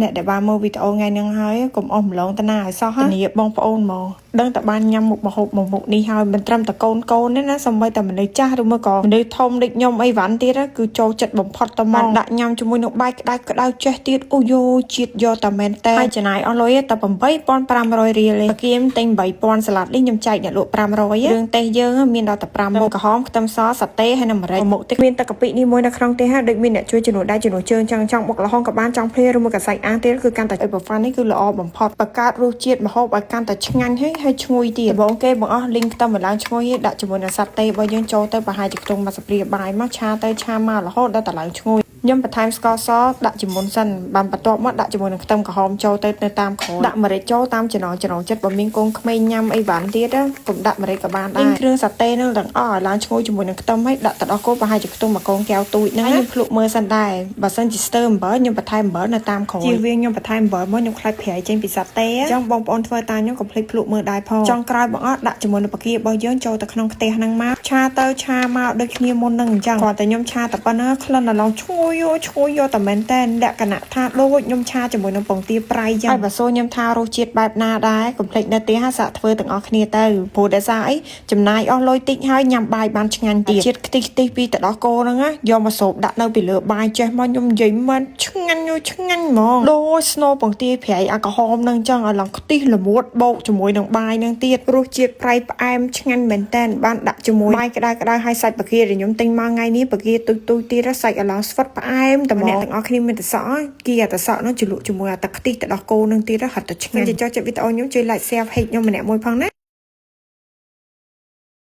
អ្នកដែលបានមើលវីដេអូថ្ងៃហ្នឹងហើយកុំអស់ម្លងតាណាឲ្យសោះធានាបងប្អូនមកដឹងតែបានញ៉ាំមុខម្ហូបមួយមុខនេះហើយមិនត្រឹមតែកូនកូនទេណាសូម្បីតែមនុស្សចាស់ឬមួយក៏មនុស្សធំដូចខ្ញុំអីវ៉ាន់ទៀតណាគឺចូលចិត្តបំផុតតែមកដាក់ញ៉ាំជាមួយនឹងបាយក្តៅក្តៅចេះទៀតអូយូជាតិយកតែមែនតើហើយចំណាយអស់លុយតែ8500រៀលទេគៀមទិញ8000សាឡាត់នេះខ្ញុំចែកអ្នកលក់500រឿងទេសយើងមានដល់តែ5មុខក្រហមខ្ទឹមសសាតេហើយនិងម្រេចមុខទៀតមានទឹកកាពិនេះមួយនៅក្នុងទេហាដូចមានអ្នកជួយជំនួសដៃជំនួសជើងចង់ចង់បុកល្ហុងក៏បានចង់ភ្លាឬមួយក៏សាច់អាំងទៀតគឺកាន់តែអីប្រហ្វាន់នេះគឺល្អបំផុតបង្កើតរសជាតិម្ហូបឲ្យកាន់តែឆ្ងាញ់ហើយហើយឈ្ងុយទៀតដំបូងគេបងអស់លីងខ្ទឹមម្លងឈ្ងុយដាក់ជាមួយនឹងសាតេរបស់យើងចូលទៅប្រហែលជាខ្ទង់មួយស្ព្រាបាយមកឆាទៅឆាមករហូតដល់តឡើងឈ្ងុយខ្ញុំបន្ថែមស្ករសដាក់ជាមុនសិនបានបន្ទាប់មកដាក់ជាមួយនឹងខ្ទឹមក្រហមចូលទៅនៅតាមក្រោយដាក់ម្រេចចូលតាមចំណងចំណងចិត្តបើមានកូនក្មេងញ៉ាំអីវ៉ាន់ទៀតកុំដាក់ម្រេចក៏បានដែរគ្រឿងសាតេនឹងទាំងអស់ឲ្យឡើងឈ្ងុយជាមួយនឹងខ្ទឹមហើយដាក់ទឹកដោះគោប្រហែលជាខ្ទង់មួយកូនកែវទូចហ្នឹងខ្ញុំភ្លក់មើលសិនដែរបើសិនជាស្ទើអំបិលខ្ញុំបន្ថែមអំបិលនៅតាមក្រោយជៀសវាងខ្ញុំបន្ថែមអំបិលមកខ្ញុំខ្លាចប្រៃចេញពីសាតេអញ្ចឹងបងប្អូនធ្វើតាមខ្ញុំកុំភ្លេចភ្លក់មើលដែរផងចុងក្រោយបងអស់ដាក់ជាមួយនឹងបង្គារបស់យើងចូលទៅក្នុងខ្ទះហ្នឹងមកឆាទៅឆាមកដូចគ្នាមុនហ្នឹងអញ្ចឹងគ្រាន់តែខ្ញុំឆាតែប៉ុណ្ណាក្លិនអាឡងឈ្ងុយយោឈ្ងុយយកតែមែនតែនលក្ខណៈថាដូចខ្ញុំឆាជាមួយនឹងពងទាប្រៃចឹងហើយបើសូខ្ញុំថារសជាតិបែបណាដែរកុំភ្លេចនៅផ្ទះសាកធ្វើទាំងអស់គ្នាទៅព្រោះដោយសារអីចំណាយអស់លុយតិចហើយញ៉ាំបាយបានឆ្ងាញ់ទៀតជាតិខ្ទិះខ្ទិះពីទឹកដោះគោហ្នឹងណាយកមកស្រូបដាក់នៅពីលើបាយចេះមកខ្ញុំនិយាយមែនឆ្ងាញ់យឆ្ងាញ់ហ្មងដូចស្នូពងទាប្រៃអាក្រហមហ្នឹងចឹងឲ្យឡើងខ្ទិះល្មួតបូកជាមួយនឹងបាយហ្នឹងទៀតរសជាតិប្រៃផ្អែមឆ្ងាញ់មែនតែនបានដាក់ជាមួយបាយក្តៅក្តៅហើយសាច់បង្គាដែលខ្ញុំទិញមកថ្ងៃនេះបង្គាទុយទុយទៀតសាច់ឲ្យឡើងស្វិតផ្អែមតែអ្នកទាំងអស់គ្នាមានតែសក់គីអាតសក់នោះជ្រលក់ជាមួយអាទឹកខ្ទិះទឹកដោះគោនឹងទៀតហត់តែឆ្ងាញ់ចុចចិត្តវីដេអូខ្ញុំជួយ like share page ខ្ញុំម្នាក់មួយផងណា។